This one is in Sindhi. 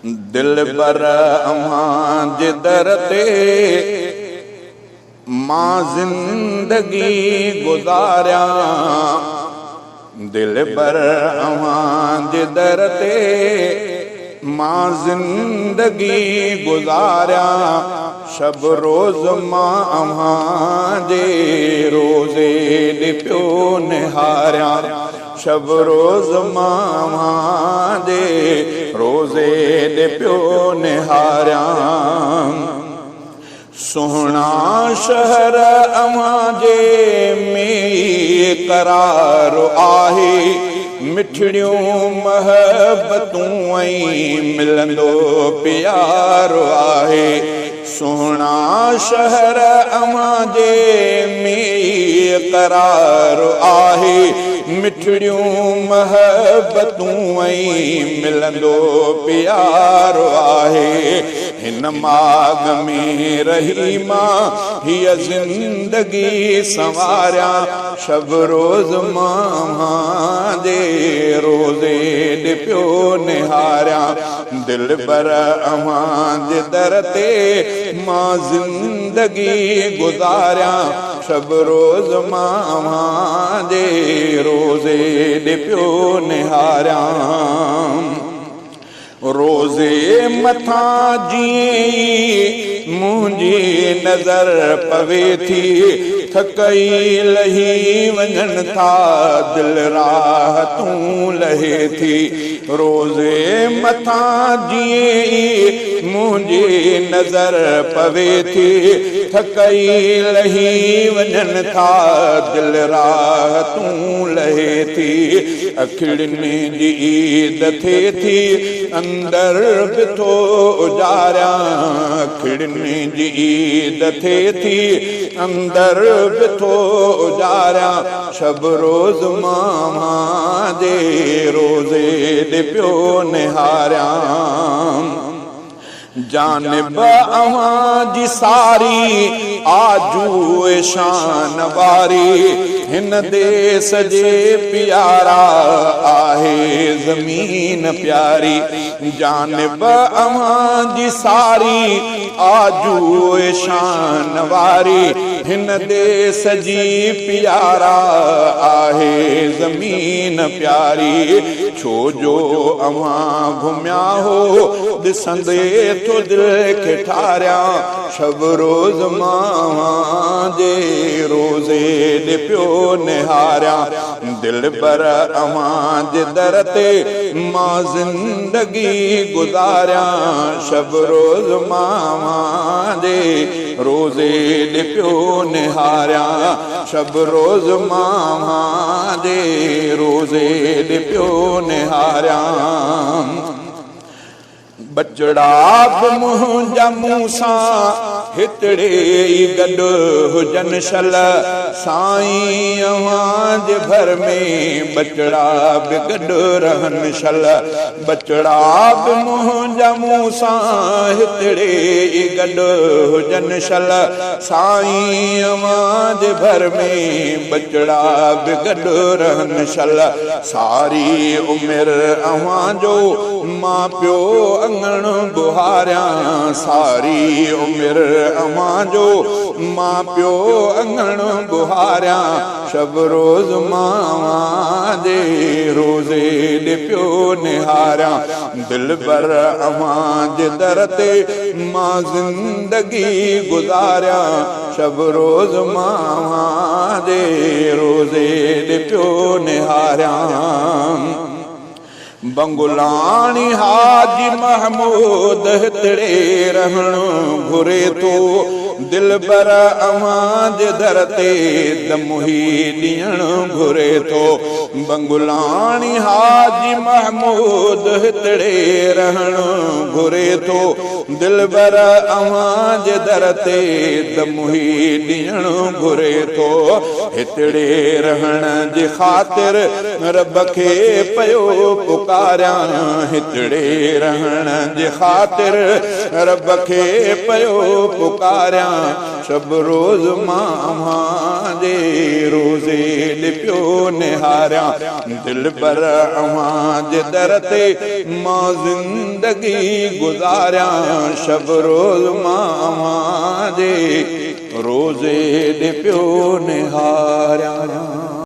دلبر اوهان جي در تي مان زندگي گذاريان دلبر اوهان جي در تي مان زندگي گذاريان شب روز مان اوهان جي روزي ڏي پيو نهاريان. شب روز مان اوهان جي روزي ڏي پيو نهاريان. سهڻا شهر اوهان جي ۾ ئي قرار آهي. مٺڙيون محبتون ۽ ملندو پيار آهي. سهڻا شهر اوهان جي ۾ ئي قرار آهي، مٺڙيون محبتون ۽ ملندو پيار آهي. هن ماڳ ۾ رهي مان هيء زندگي سنواريان، شب روز مان اوهان جي روزي ڏي پيو نهاريان. دلبر اوهان جي در تي مان زندگي گذاريان شب روز مان اوهان جي روزي ڏي پيو نهاريان روزي مٿان جيئن ئي منهنجي نظر پوي ٿي ٿڪ ئي لهي وڃن ٿا دل راحتون لهي ٿي روزي مٿان جيئن ئي منهنجي نظر پوي ٿي ٿڪ ئي لهي وڃن ٿا دل راحتون لهي ٿي اکڙين جي عيد ٿئي ٿي اندر به ٿو اجاريان اکڙين جي عيد ٿئي ٿي اندر به ٿو اجاريان شب روز مان اوهان جي روزي ڏي پيو نهاريان. جانب اوهان جي ساري آجو شان واري هن ديس جي پيارا آهي زمين پياري جانب اوهان جي ساري آجو شان واري هن ديس جي پيارا آهي زمين پياري ڇو جو اوهان گهميا هو ڏسندي ٿو دل کي ٺاريان شب روز مان اوهان جي روزي ڏي پيو نهاريان دلبر اوهان جي در تي مان زندگي گذاريان شب روز مان اوهان جي روزي ڏي پيو نهاريان شب روز مان اوهان جي روزي ڏي پيو نهاريان. ٻچڙا به منهنجا مون سان هتڙي ئي گڏ هجن شل سائين اوهان جي ڀر ۾ ٻچڙا به گڏ رهن شل ٻچڙا به منهنجا مون سان هتڙي ئي گڏ هجن شل سائين اوهان جي ڀر ۾ ٻچڙا به گڏ رهن شل ساري عمر اوهان جو مان پيو اڱڻ ٻهاريان ساري عمر اوهان جو مان پيو اڱڻ ٻهاريان شب روز مان اوهان جي روزي ڏي پيو نهاريان دلبر اوهان جي در تي مان زندگي گذاريان شب روز مان اوهان جي روزي ڏي پيو نهاريان. بنگلاڻي حاجي محمود هتڙي رهڻ گهري ٿو دلبر اوهان جي در تي دم هي ڏيڻ گهري ٿو بنگلاڻي حاجي محمود هتڙي رهڻ گهري ٿو دلبر اوهان جي در تي دم هي ڏيڻ گهري ٿو هتڙي رهڻ جي خاطر رب کي پيو پڪاريان هتڙي رهڻ. رهڻ جي خاطر رب کي پيو پڪاريان، شب روز مان اوهان جي روضي ڏي پيو نهاريان، دلبر اوهان جي در تي مان زندگي گذاريان، شب روز مان اوهان جي روضي ڏي پيو نهاريان.